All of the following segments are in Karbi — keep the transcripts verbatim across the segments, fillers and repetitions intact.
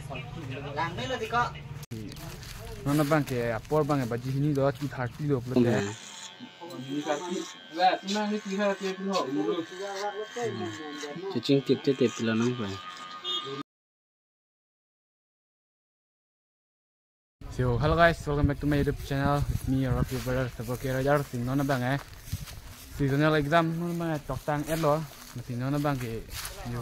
Lang melo diko. Non abang ke apor abang ke baji hini do, two thirty lo pulote. Hmm. Chuching tip tip tip lo nang pai. So, hello guys, welcome back to my YouTube channel. It's me, your lovely brother, Sabakir Rajar. Si non abang eh seasonal exam non abang eh toktang-et lo. Si non abang ke yo.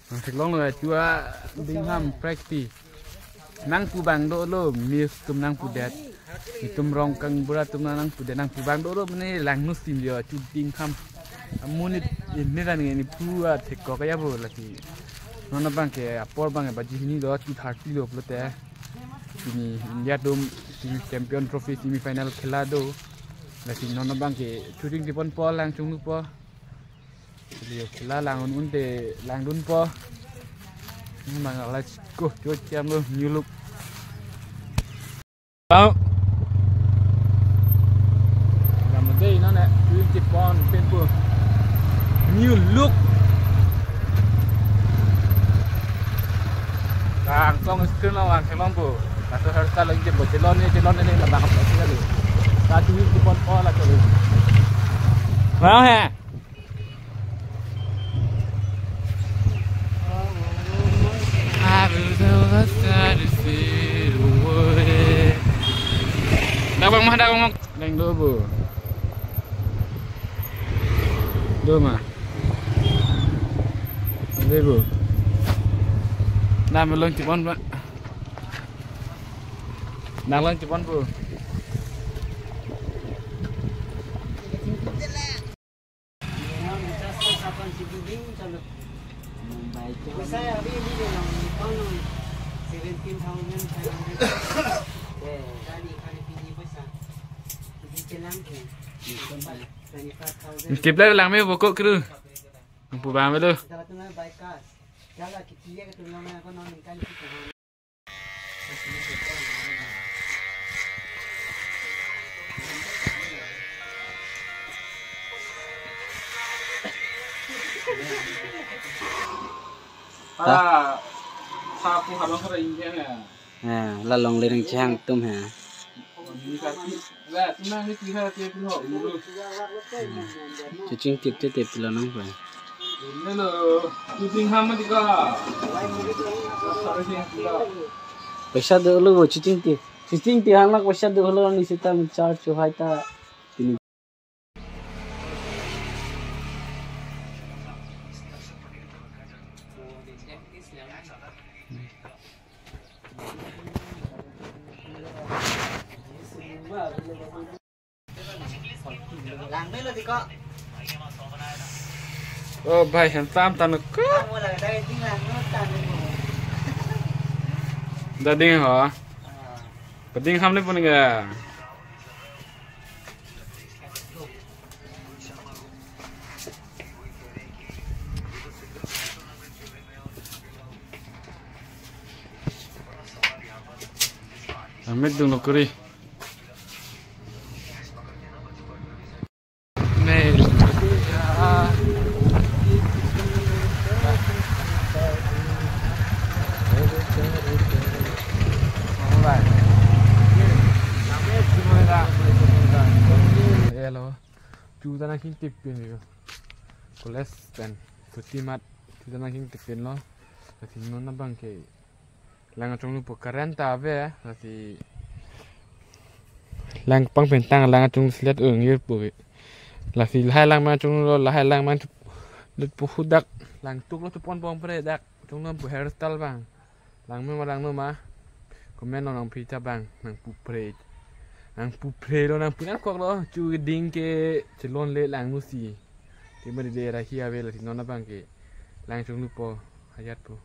Nang theklonglo eh, chua dingham practice. Nangpu abang dolo, miss atum nangpudet. Itum rong kangbura atum nangpudet, nangpu abang dolo, mane langno sim yo, chu dingham. Amonit ini dan ini pua thekkok ya bo lagi. Non abang ke apor abang eh baji hini do, two thirty lo pulote. Pini India atum semi champion trophy semi final khela do. Lasi non abang ke chuching tipon po, lang chunglu po. Lio khela lang un un te langdun po. Mang, let's go. Chucham lo, new look. Tau. Lam dei non eh, chuching tipon pen po. New look. Langsung screen lo, langsung long po. Laso hairstyle lagi po, chelon ni, chelon ni, labang apa sih kali. Satu itu pon pola kali. Mau he? Dak abang mah, dak abang mah. Deng do bo. Do ma. Ande bo. Nang long tipon, Pak. Nang long tipon bo. Tip le lang me bo ko kru. Pu ba me lo. Ala, sa pu halong kara ingkeng ya. Eh, la longle nangchehang atum he. Chuching tip tip tip lo nang pai. Paisa dolo bo chuching tip. Chuching tip hang lak paisa dolo ni sita charge chu hai ta. Oh, bhai, handsome tan ko. Dading ho. Pading ham le pun ga. Amit dung nokri. Hello. Chu ta nangkingtip pen yo. College pen. Chuti mat. Chu ta nangkingtip pen lo. Lasi non abang ke lang achunglo po, current ta ave. Lasi lang pang pen tang lang achunglo selet ung yur po. Lasi lahai lang mang achunglo, lahai lang mang lut po hudak. Lang tuk lo tu pon pon pre dak. Chunglo po hairstyle abang. Lang me ma, lang no ma. Comment lo nang phi ta abang, nang pu pre. Nang pu pre lo, nang pu nangkok lo. Chu ding ke chelon le langno si. Te ma de ra hi ave lasi non abang ke lang chunglo po, ajat po.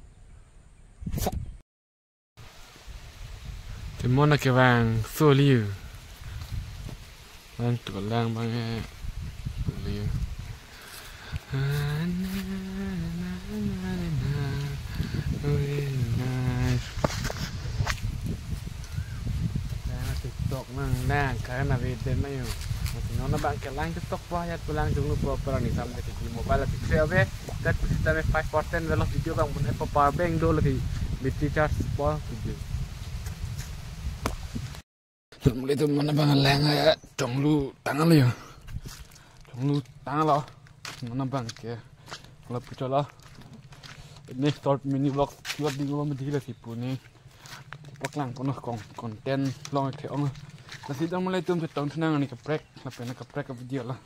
Te mon ke abang so liu. Lang tu lang abang eh. Liu. Very nice. Lang TikTok nang lang karena bete mayo. Masih nona abang ke lang TikTok po ajat po, lang chunglo po, parang ni sampai ke mobile lagi kre ave. Dak pusita me five percent velo video abang pun epo power bank do lagi. Battery charge po video. Assalamualaikum, non abang lang, eh, Chonglu tanglo yo. Chonglu tanglo. Non abang ke. Lo pucholo. Ini short mini vlog kiwa ding lo medi lasi pu ne. Paklang pono kong content long ke ong. Lasi dong mulai tum chetong thenang ne kaprek, lapen kaprek video lo.